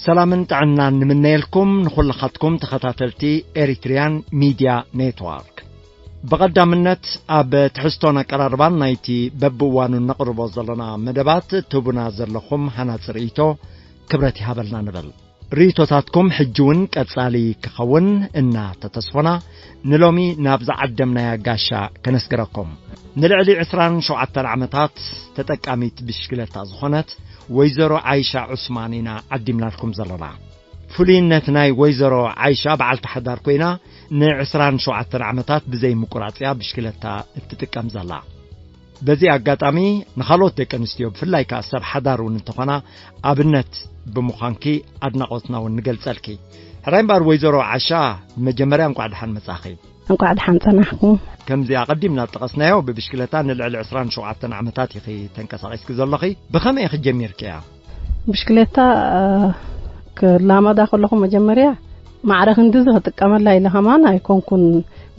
ሰላምን ጥዕናን ንምነየልኩም ንኹልኻትኩም ተኸታተልቲ ኤሪትሪያን ሚድያ ኔትዋርክ። ብቐዳምነት ኣብ ትሕዝቶን ኣቀራርባን ናይቲ በብእዋኑ ነቕርቦ ዘለና መደባት ትህቡና ዘለኹም ሃናጺ ርእይቶ ክብረት ይሃበልና ንብል። ርእይቶታትኩም ሕጂ እውን ቀጻሊ ክኸውን እናተተስፎና፣ ንሎሚ ናብ ዝዓደምናያ ጋሻ ከነስግረኩም። ንልዕሊ ዕስራን ሸውዓተን ዓመታት ተጠቃሚት ብሽክለታ ዝኾነት ወይዘሮ ዓይሻ ዑስማን ኢና ዓዲምናልኩም ዘለና። ፍሉይነት ናይ ወይዘሮ ዓይሻ በዓልቲ ሓዳር ኮይና፣ ንዕስራን ሸውዓተን ዓመታት ብዘይ ምቁራጽ እያ ብሽክለታ እትጥቀም ዘላ። በዚ ኣጋጣሚ ንኻልኦት ደቂ ኣንስትዮ፣ ብፍላይ ከኣ ሰብ ሓዳር እውን እንተኾና፣ ኣብነት ብምዃንኪ ኣድናቖትና እውን ንገልጸልኪ። ሕራይ እምበኣር ወይዘሮ ዓሻ፣ መጀመርያ እንቋዕ ደሓን መጻኺ። እንቋዕ ደሓን ጸናሕኩም። ከምዚ ኣቐዲምና ዝጠቐስናዮ፣ ብብሽክለታ ንልዕሊ ዕስራን ሸውዓተን ዓመታት ኢኺ ተንቀሳቒስኪ ዘለኺ። ብኸመይ ኢኺ ጀሚርክያ? ብሽክሌታ፣ እ፣ ክላመዳ ከለኹ መጀመርያ ማዕረ ክንድዚ ክጥቀመላ ኢለ ከማን ኣይኮንኩን።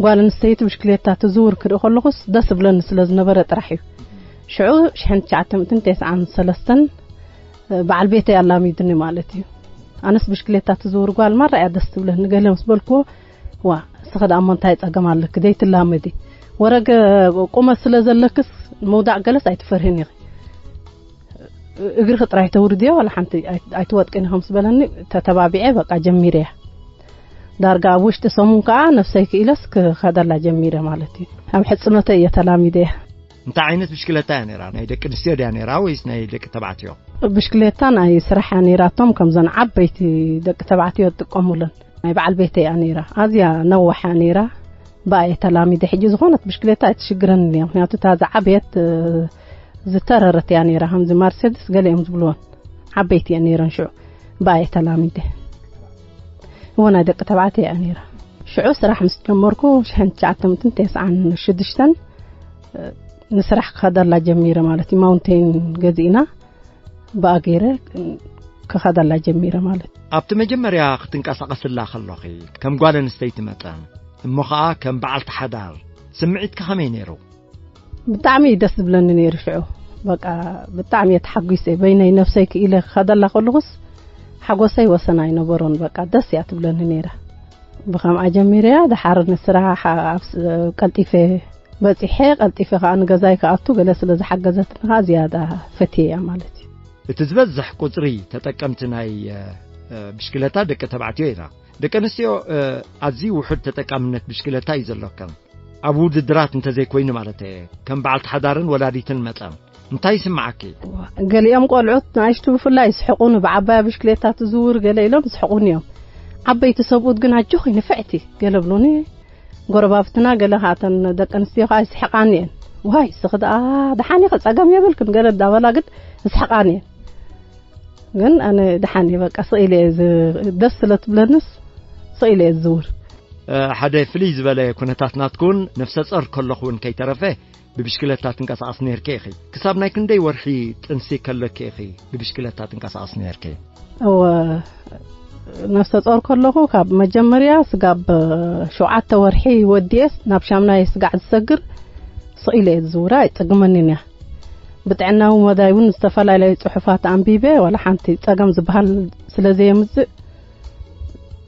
ጓል ኣንስተይቲ ብሽክሌታ ትዝውር ክርኢ ከለኹስ ደስ ዝብለኒ ስለ ዝነበረ ጥራሕ እዩ። ሽዑ ሽሕን ትሽዓተ ሚእትን ተስዓን ሰለስተን በዓል ቤተይ ኣላሚድኒ ማለት እዩ። ኣነስ ብሽክሌታ ትዝውር ጓል ማራ እያ ደስ ትብለኒ ገለ ምስ በልክዎ፣ "ዋ፣ እስኺ ደኣ እሞ እንታይ ጸገም ኣለኪ? ዘይትላመዲ? ወረገ ቁመት ስለ ዘለክስ ምውዳቕ ገለስ ኣይትፈርህን ኢኺ። እግርኺ ጥራይ ተውርድዮ፣ ዋላ ሓንቲ ኣይ-፣ ኣይትወድቅን ኢኺ" ምስ በለኒ፣ ተተባቢዐ፣ በቃ ጀሚረያ። ዳርጋ ኣብ ውሽጢ ሰሙን ከኣ ነፍሰይ ክኢለስ ክኸደላ ጀሚረ ማለት እዩ። ኣብ ሕጽኖተይ እየ ተላሚደያ። እንታይ ዓይነት ብሽክለታ እያ ነይራ? ናይ ደቂ ኣንስትዮ ድያ ነይራ ወይስ ናይ ደቂ ተባዕትዮ? ብሽክሌታ ናይ ስራሕ እያ ነይራቶም፣ ከምዘን ዓበይቲ ደቂ ተባዕትዮ ዝጥቀሙለን። ናይ በዓል ቤተይ እያ ነይራ። ኣዝያ ነዋሕ እያ ነይራ። ብኣ እየ ተላሚደ። ሕጂ ዝኾነት ብሽክሌታ ኣይትሽግረንን እያ፣ ምኽንያቱ እታ ዝዓበየት፣ እ፣ ዝተረረት እያ ነይራ፣ ከምዚ ማርሴድስ ገለ እዮም ዝብልወን። ዓበይቲ እየን ነይረን ሽዑ። ብኣ እየ ተላሚደ። እወ፣ ናይ ደቂ ተባዕትዮ እያ ነይራ። ሽዑ ስራሕ ምስ ጀመርኩ፣ ሽሕን ትሽዓተ ሚእትን ተስዓን ሽዱሽተን፣ እ፣ ንስራሕ ክኸደላ ጀሚረ ማለት እዩ። ማውንቴን ገዚእና፣ ብኣ ገይረ ክኸደላ ጀሚረ ማለት እዩ። ኣብቲ መጀመርያ ክትንቀሳቐስላ ከለኺ፣ ከም ጓል ኣንስተይቲ መጠን፣ እሞ ኸኣ ከም በዓልቲ ሓዳር፣ ስምዒትኪ ከመይ ነይሩ? ብጣዕሚ እዩ ደስ ዝብለኒ ነይሩ ሽዑ። በቃ፣ ብጣዕሚ እየ ተሓጒሰ። በይነይ ነፍሰይ ክኢለ ክኸደላ ከለኹስ፣ ሓጎሰይ ወሰን ኣይነበሮን። በቃ፣ ደስ እያ ትብለኒ ነይራ። ብኸምኣ ጀሚረያ፣ ደሓር ንስራሕ ኣብ ስ-፣ ቀልጢፈ በጺሐ፣ ቀልጢፈ ከኣ ንገዛይ ክኣቱ ገለ ስለ ዝሓገዘትኒ ከኣ ዝያዳ ፈትየያ ማለት እዩ። እቲ ዝበዝሕ ቁጽሪ ተጠቀምቲ ናይ፣ እ፣ እ፣ ብሽክለታ ደቂ ተባዕትዮ ኢና። ደቂ ኣንስትዮ፣ እ፣ ኣዝዩ ውሑድ ተጠቃምነት ብሽክለታ እዩ ዘለከን። ኣብ ውድድራት እንተዘይኮይኑ ማለት እየ፣ ከም በዓልቲ ሓዳርን ወላዲትን መጠን። እንታይ ይስምዓኪ? ገሊኦም ቆልዑት ንኣሽቱ ብፍላይ ይስሕቑኒ፣ ብዓባያ ብሽክሌታ ትዝውር ገለ ኢሎም ይስሕቑኒ እዮም። ዓበይቲ ሰብኡት ግን ኣጆኺ ንፍዕቲ ገለ ብሉኒ። ጎረባብትና ገለ ከኣተን ደቂ ኣንስትዮ ከኣ ይስሕቓኒ እየን። ዋይ፣ እስኺ ደኣ ደሓን ኢኺ፣ ጸገም የብልክን ገለ እንዳበላ ግን ይስሕቓኒ እየን። ግን ኣነ ደሓን እየ፣ በቃ፣ ስቕ ኢለ እየ ዝ-፣ ደስ ስለ ትብለንስ ስቕ ኢለ እየ ዝዝውር። እ፣ ሓደ ፍልይ ዝበለ ኩነታት ናትኩን፣ ነፍሰ ጾር ከለኹ እውን ከይተረፈ ብብሽክለታ ትንቀሳቐስ ነይርኪ ኢኺ። ክሳብ ናይ ክንደይ ወርሒ ጥንሲ ከለኪ ኢኺ ብብሽክለታ ትንቀሳቐስ ነይርኪ? እወ፣ ነፍሰ ጾር ከለኹ ካብ መጀመርያ ስጋብ ሸውዓተ ወርሒ ወዲኤስ ናብ ሻምናይ ስጋዕ ዝሰግር ስቕ ኢለ እየ ዝዝውራ፣ ኣይጸግመንን እያ። ብጥዕናዊ መዳይ እውን ዝተፈላለዩ ጽሑፋት ኣንቢበ፣ ዋላ ሓንቲ ጸገም ዝበሃል ስለ ዘየምጽእ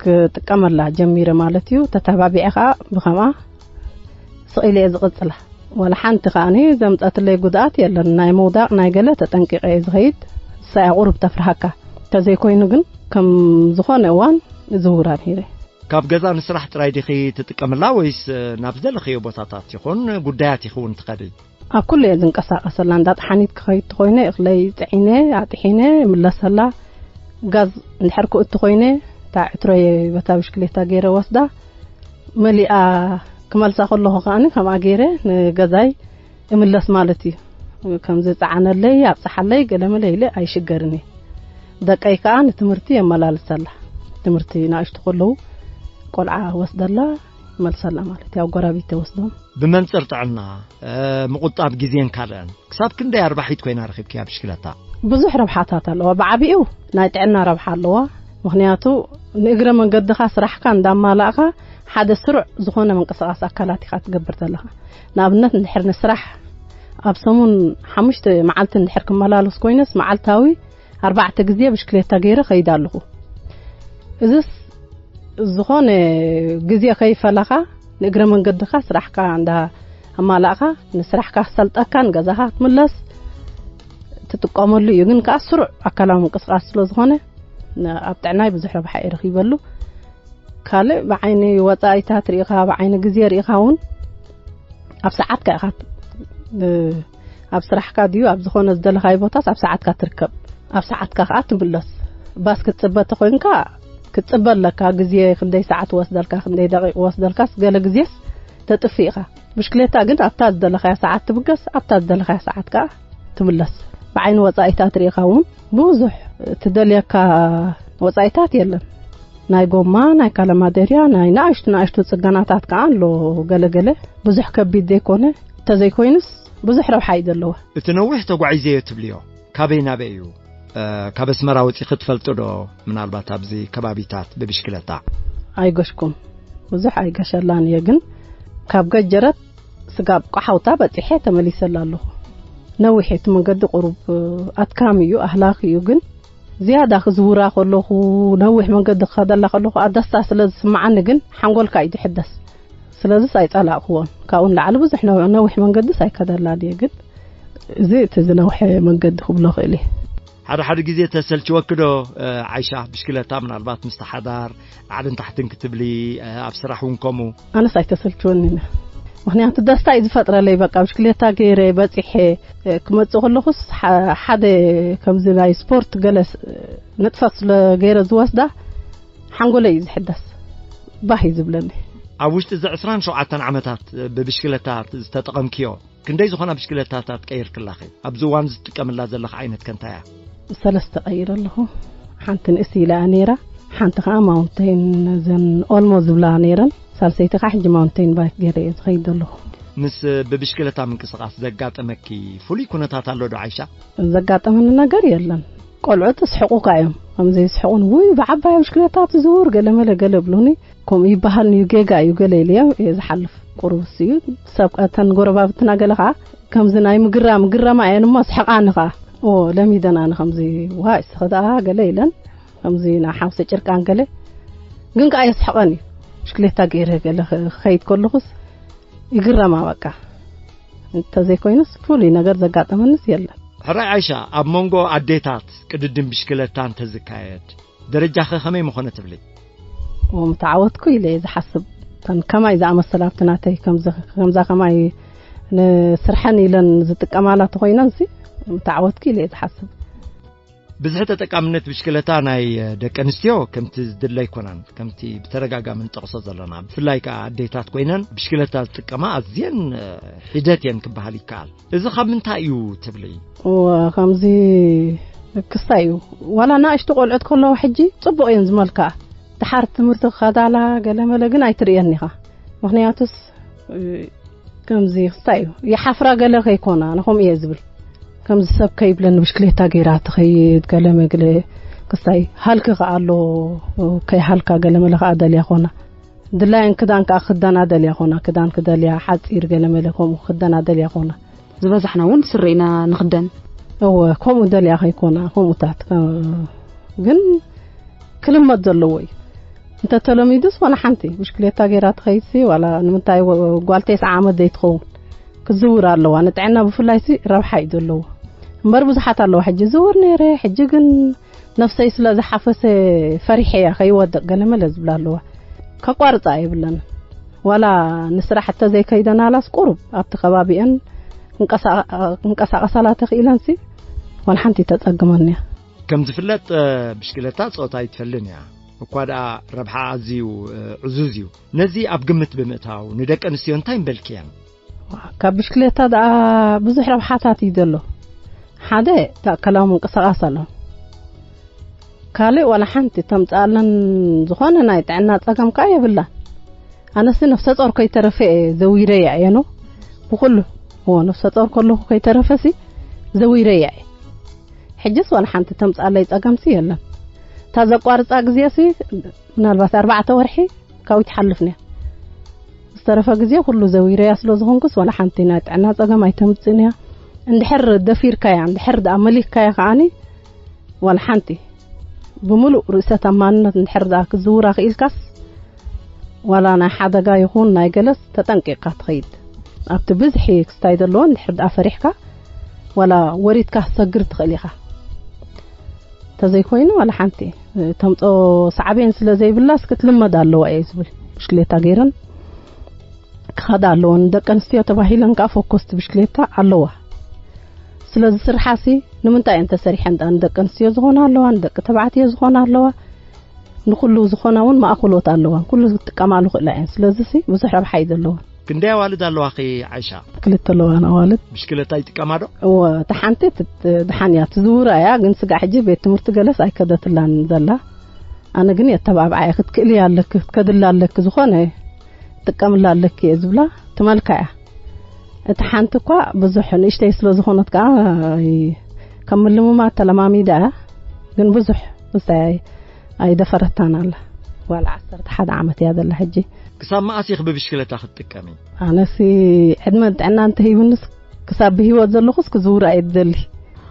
ክጥቀመላ ጀሚረ ማለት እዩ። ተተባቢዐ ከኣ ብኸምኣ ስቕ ኢለ እየ ዝቕጽላ። ዋላ ሓንቲ ከኣኒ ዘምጸትለይ ጉድኣት የለን። ናይ ምውዳቕ ናይ ገለ ተጠንቂቐ እየ ዝኸይድ። ንሳ እያ ቁሩብ ተፍርሃካ። እንተዘይኮይኑ ግን ከም ዝኾነ እዋን እዝውራ ነይረ። ካብ ገዛ ንስራሕ ጥራይ ዲኺ ትጥቀምላ ወይስ ናብ ዝደለኽዮ ቦታታት ይኹን ጉዳያት ኢኺ እውን ትኸዲ? ኣብ ኩሉ እየ ዝንቀሳቐሰላ። እንዳ ጠሓኒት ክኸይድ ተኾይነ እኽለይ ጽዒነ ኣጥሒነ እምለሰላ። ጋዝ እንድሕር ክእቱ ኮይነ እታ ዕትሮየ በታ ብሽክሌታ ገይረ ወስዳ መሊኣ ክመልሳ ከለኹ ከኣኒ ከምኣ ገይረ ንገዛይ እምለስ ማለት እዩ። ከም ዝጸዓነለይ ኣብጽሓለይ ገለመለ ኢለ ኣይሽገርን እየ። ደቀይ ከኣ ንትምህርቲ የመላልሰላ። ትምህርቲ ንኣሽቱ ከለዉ ቆልዓ ወስደላ መልሰላ ማለት እዩ። ኣብ ጎራቢት ተወስዶም። ብመንጽር ጥዕና፣ እ፣ ምቑጣብ ግዜን ካልእን ክሳብ ክንደይ ኣርባሒት ኮይና ረኺብክያ ብሽክለታ? ብዙሕ ረብሓታት ኣለዋ። ብዓቢኡ ናይ ጥዕና ረብሓ ኣለዋ። ምኽንያቱ ንእግረ መንገድኻ ስራሕካ እንዳማላእካ ሓደ ስሩዕ ዝኾነ ምንቅስቓስ ኣካላት ኢኻ ትገብር ዘለኻ። ንኣብነት እንድሕር ንስራሕ ኣብ ሰሙን ሓሙሽተ መዓልቲ እንድሕር ክመላለስ ኮይነስ መዓልታዊ ኣርባዕተ ግዜ ብሽክሌታ ገይረ ከይድ ኣለኹ። እዝስ ዝኾነ ግዜ ከይፈላኻ ንእግረ መንገድኻ ስራሕካ እንዳ ኣማላእኻ ንስራሕካ ክሰልጠካን ገዛኻ ክትምለስ ትጥቀመሉ እዩ። ግን ከዓ ስሩዕ ኣካላዊ ምንቅስቃስ ስለ ዝኾነ ን-፣ ኣብ ጥዕናይ ብዙሕ ረብሓ እየ ረኺበሉ። ካልእ ብዓይኒ ወፃኢታት ርኢኻ፣ ብዓይኒ ግዜ ርኢኻ እውን ኣብ ሰዓትካ ኢኻ ብ-፣ ኣብ ስራሕካ ድዩ ኣብ ዝኾነ ዝደለኻዮ ቦታስ ኣብ ሰዓትካ ትርከብ፣ ኣብ ሰዓትካ ከዓ ትምለስ። ባስ ክትፅበ ተኮይንካ ክትፅበ ኣለካ። ግዜ ክንደይ ሰዓት ወስደልካ፣ ክንደይ ደቂቕ ወስደልካስ ገለ ግዜስ ተጥፍእ ኢኻ። ብሽክሌታ ግን ኣብታ ዝደለኻያ ሰዓት ትብገስ፣ ኣብታ ዝደለኻያ ሰዓት ከዓ ትምለስ። ብዓይኒ ወፃኢታት ርኢኻ እውን ብዙሕ ትደልየካ ወፃኢታት የለን። ናይ ጎማ፣ ናይ ካለማደርያ፣ ናይ ንኣሽቱ ንኣሽቱ ፅገናታት ከዓ ኣሎ። ገለገለ ብዙሕ ከቢድ ዘይኮነ፣ እንተዘይኮይኑስ ብዙሕ ረብሓ እዩ ዘለዎ። እቲ ነዊሕ ተጓዒዘዮ ትብልዮ ካበይ ናበይ እዩ? እ፣ ካብ ኣስመራ ወፂኺ ትፈልጢ ዶ? ምናልባት ኣብዚ ከባቢታት ብብሽክለታ? ኣይገሽኩም፣ ብዙሕ ኣይገሸላን እየ፣ ግን ካብ ገጀረት ስጋብ ቆሓውታ በፂሐ ተመሊሰላ ኣለኹ። ነዊሕ እቲ መንገዲ ቁሩብ ኣድካሚ እዩ፣ ኣህላኺ እዩ፣ ግን ዝያዳ ክዝውራ ከለኹ፣ ነዊሕ መንገዲ ክኸደላ ከለኹ ኣደስታ ስለ ዝስምዓኒ ግን ሓንጎልካ እዩ ዝሕደስ። ስለዚስ ኣይጸላእክዎን። ካብኡ ንላዕሊ ብዙሕ ነው-፣ ነዊሕ መንገድስ ኣይከደላን እየ፣ ግን እዚ እቲ ዝነውሐ መንገዲ ክብሎ ክእል እየ። ሓደ ሓደ ግዜ ተሰልችወኪ ዶ፣ እ፣ ዓይሻ? ብሽክለታ ምናልባት ምስቲ ሓዳር ላዕልን ታሕትን ክትብሊ፣ እ፣ ኣብ ስራሕ እውን ከምኡ። ኣነስ ኣይተሰልችወንን እያ። ምኽንያቱ ደስታ እዩ ዝፈጥረለይ። በቃ ብሽክሌታ ገይረ በጺሐ፣ እ፣ ክመጽእ ከለኹስ ሓ-፣ ሓደ ከምዚ ናይ ስፖርት ገለ ስ-፣ ንጥፈት ስለ ገይረ ዝወስዳ ሓንጎለይ እዩ ዝሕደስ። ባህ እዩ ዝብለኒ። ኣብ ውሽጢ እዚ ዕስራን ሸውዓተን ዓመታት ብብሽክለታ ዝተጠቐምክዮ፣ ክንደይ ዝኾና ብሽክለታታት ቀይርክላኺ? ኣብዚ እዋን ዝጥቀምላ ዘለኻ ዓይነት ከ እንታይ እያ? ሰለስተ ቀይረ ኣለኹ። ሓንቲ ንእስ ኢላ እያ ነይራ፣ ሓንቲ ከዓ ማውንቴን፣ ዘን ኦልሞ ዝብላ ነይረን፣ ሳልሰይቲ ከዓ ሕጂ ማውንቴን ባይክ ገይረ እየ ዝኸይድ ዘለኹ። ምስ ብብሽክለታ ምንቅስቓስ ዘጋጠመኪ ፍሉይ ኩነታት ኣሎ ዶ ዓይሻ? ዘጋጠመኒ ነገር የለን። ቆልዑት እስሕቑካ እዮም። ከምዚ ይስሕቑን፣ "ውይ፣ ብዓባያ ብሽክለታ ትዝውር?" ገለ መለ ገለ ብሉኒ። ከምኡ ይበሃል እዩ፣ ጌጋ እዩ፣ ገለ ኢለ እየ ዝሓልፍ። ቁሩብ እሱ እዩ። ሰብ፣ እተን ጎረባብትና ገለ ኸዓ ከምዚ ናይ ምግራም፣ ግረማ እየን እሞ ስሕቓኒ ኸዓ። ኦ፣ ለሚደን ኣነ ከምዚ፣ "ዋይ፣ እስኺ ደኣ?" ገለ ኢለን። ከምዚ ናይ ሓውሲ ጭርቃን ገለ። ግን ከኣ የስሕቐን እዩ። ብሽክሌታ ገይረ ገለ ኸ-፣ ክኸይድ ከለኹስ ይግረማ በቃ። እንተዘይኮይኑስ ፍሉይ ነገር ዘጋጠመንስ የለን። ሕራይ ዓይሻ፣ ኣብ መንጎ ኣዴታት ቅድድም ብሽክለታ እንተዝካየድ፣ ደረጃኸ ከመይ ምኾነ ትብሊ? ኦ፣ ምተዓወትኩ ኢለ እየ ዝሓስብ። እተን ከማይ ዝኣመሰላ ኣብቲ ናተይ ከምዚ-፣ ከምዛ ከማይ ንስርሐን ኢለን ዝጥቀማላ ተኾይነንሲ፣ ምተዓወትኩ ኢለ እየ ዝሓስብ። ብዝሒ ተጠቃምነት ብሽክለታ ናይ ደቂ ኣንስትዮ ከምቲ ዝድለ ኣይኮነን። ከምቲ ብተደጋጋሚ ንጠቕሶ ዘለና፣ ብፍላይ ከኣ ኣዴታት ኮይነን ብሽክለታ ዝጥቀማ ኣዝየን፣ እ፣ ሒደት እየን ክበሃል ይከኣል። እዚ ካብ ምንታይ እዩ ትብሊ? እወ፣ ከምዚ ክስታይ እዩ። ዋላ ንኣሽቱ ቆልዑት ከለዋ ሕጂ ጽቡቕ እየን ዝመልክዓ። ድሓር ትምህርቲ ክኸዳላ ገለ መለ ግን ኣይትርእየን ኢኻ። ምኽንያቱስ፣ እ፣ ከምዚ ክስታይ እዩ። ይሓፍራ ገለ ከይኮና፣ ኣነ ከምኡ እየ ዝብል። ከምዚ ሰብ ከይብለኒ ብሽክሌታ ገይራ ትኸይድ ገለ መግለ ክስታይ። ሃልኪ ከኣ ኣሎ፣ ከይሃልካ ገለ መለ ከኣ ደልያ ኮና። ድላየን ክዳን ከኣ ክኽደና ደልያ ኮና። ክዳን ክደልያ ሓጺር ገለ መለ ከምኡ ክኽደና ደልያ ኮና። ዝበዛሕና እውን ስረ ኢና ንኽደን። እወ፣ ከምኡ ደልያ ከይኮና፣ ከምኡታት፣ ከ-፣ ግን ክልመድ ዘለዎ እዩ። እንተ ተለሚዱስ ዋላ ሓንቲ ብሽክሌታ ገይራ ትኸይድሲ፣ ዋላ ንምንታይ ወ-፣ ጓል ተስዓ ዓመት ዘይትኸውን ክትዝውር ኣለዋ። ንጥዕና ብፍላይሲ ረብሓ እዩ ዘለዎ። እምበር ብዙሓት ኣለዋ፣ "ሕጂ ዝውር ነይረ፣ ሕጂ ግን ነፍሰይ ስለ ዝሓፈሰ ፈሪሐ እያ ከይወድቕ" ገለ መለ ዝብላ ኣለዋ። ከቋርጻ የብለን። ዋላ ንስራሕ እተዘይከይደናላስ ቁሩብ ኣብቲ ከባቢአን እንቀሳ-፣ እንቀሳቐሳላ ተኽኢለንሲ ዋላ ሓንቲ ተጸግመን እያ። ከም ዝፍለጥ፣ እ፣ ብሽክለታ ጾታ ኣይትፈልን እያ። እኳ ደኣ ረብሓ ኣዝዩ፣ እ፣ ዕዙዝ እዩ። ነዚ ኣብ ግምት ብምእታው ንደቂ ኣንስትዮ እንታይ ምበልክየን? ካብ ብሽክሌታ ደኣ ብዙሕ ረብሓታት እዩ ዘሎ። ሓደ፣ እቲ ኣካላዊ ምንቅስቓስ ኣሎ። ካልእ ዋላ ሓንቲ ተምጽኣለን ዝኾነ ናይ ጥዕና ጸገም ከኣ የብላን። ኣነሲ ነፍሰ ጾር ከይተረፈ እየ ዘዊረያ እየ ነው። ብኹሉ፣ እዎ፣ ነፍሰ ጾር ከለኹ ከይተረፈሲ ዘዊረያ እየ። ሕጅስ ዋላ ሓንቲ ተምጽኣለይ ጸገምሲ የለን። እታ ዘቋርጻ ግዜሲ ምናልባት ኣርባዕተ ወርሒ ካብኡ ትሓልፍ ነያ። ዝተረፈ ግዜ ኩሉ ዘዊረያ ስለ ዝኾንኩስ ዋላ ሓንቲ ናይ ጥዕና ጸገም ኣይተምጽእን እያ። እንድሕር ደፊርካያ፣ እንድሕር ደኣ መሊክካያ ከኣኒ ዋላ ሓንቲ ብምሉእ ርእሰ ተኣማንነት እንድሕር ደኣ ክትዝውራ ክኢልካስ፣ ዋላ ናይ ሓደጋ ይኹን ናይ ገለስ ተጠንቂቕካ ትኸይድ። ኣብቲ ብዝሒ ክስታይ ዘለዎ እንድሕር ደኣ ፈሪሕካ፣ ዋላ ወሪድካ ክትሰግር ትኽእል ኢኻ። ተዘይኮይኑ ዋላ ሓንቲ ተምጾ ሳዕቤን ስለ ዘይብላስ ክትልመድ ኣለዋ እየ ዝብል። ብሽክሌታ ገይረን ክኸዳ ኣለወን። ደቂ ኣንስትዮ ተባሂለን ከዓ ፎኮስቲ ብሽክሌታ ኣለዋ። ስለዚ ስርሓሲ ንምንታይ እየን ተሰሪሐን? ደኣ ንደቂ ኣንስትዮ ዝኾና ኣለዋ፣ ንደቂ ተባዕትዮ ዝኾና ኣለዋ። ንኹሉ ዝኾና እውን ማእኸሎት ኣለዋ። ኩሉ ዝጥቀማሉ ክእላ እየን። ስለዚ ሲ ብዙሕ ረብሓ እዩ ዘለዋ። ክንደይ ኣዋልድ ኣለዋኺ ዓይሻ? ክልተ ኣለዋን ኣዋልድ። ብሽክለታ ይጥቀማ ዶ? እወ፣ እታ ሓንቲ ትት-፣ ድሓን እያ ትዝውራ እያ፣ ግን ስጋዕ ሕጂ ቤት ትምህርቲ ገለስ ኣይከደትላን ዘላ። ኣነ ግን የተባብዓ እየ። ክትክእሊ ኣለኪ፣ ክትከድላ ኣለኪ፣ ዝኾነ ትጥቀምላ ኣለኪ እየ ዝብላ። ትመልካ እያ። እታ ሓንቲ እኳ ብዙሕ ንእሽተይ ስለ ዝኾነት ከዓ ኣይ-፣ ከም ምልምማድ ተለማሚዳ እያ፣ ግን ብዙሕ ምስታይ ኣይደፈረታን ኣላ። ጓል ዓሰርተ ሓደ ዓመት እያ ዘላ ሕጂ። ክሳብ መኣስ ኢኺ ብብሽክለታ ክትጥቀሚ? ኣነሲ ዕድመን ጥዕና እንተሂቡንስ ክሳብ ብህይወት ዘለኹስ ክዝውራ እየ ዝደሊ።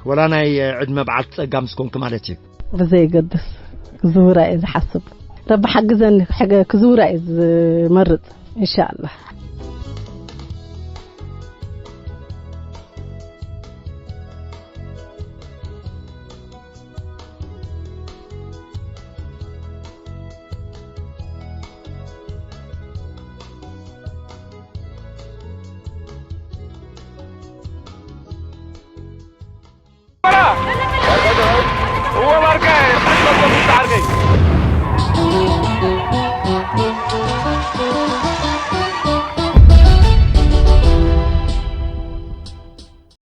ወላ ናይ ዕድመ በዓልቲ ጸጋ ምስ ኮንኪ ማለት እዩ? ብዘየገድስ ክዝውራ እየ ዝሓስብ። ረቢ ሓግዘኒ፣ ሕገ-፣ ክዝውራ እየ ዝመርጽ፣ ኢንሻኣላህ።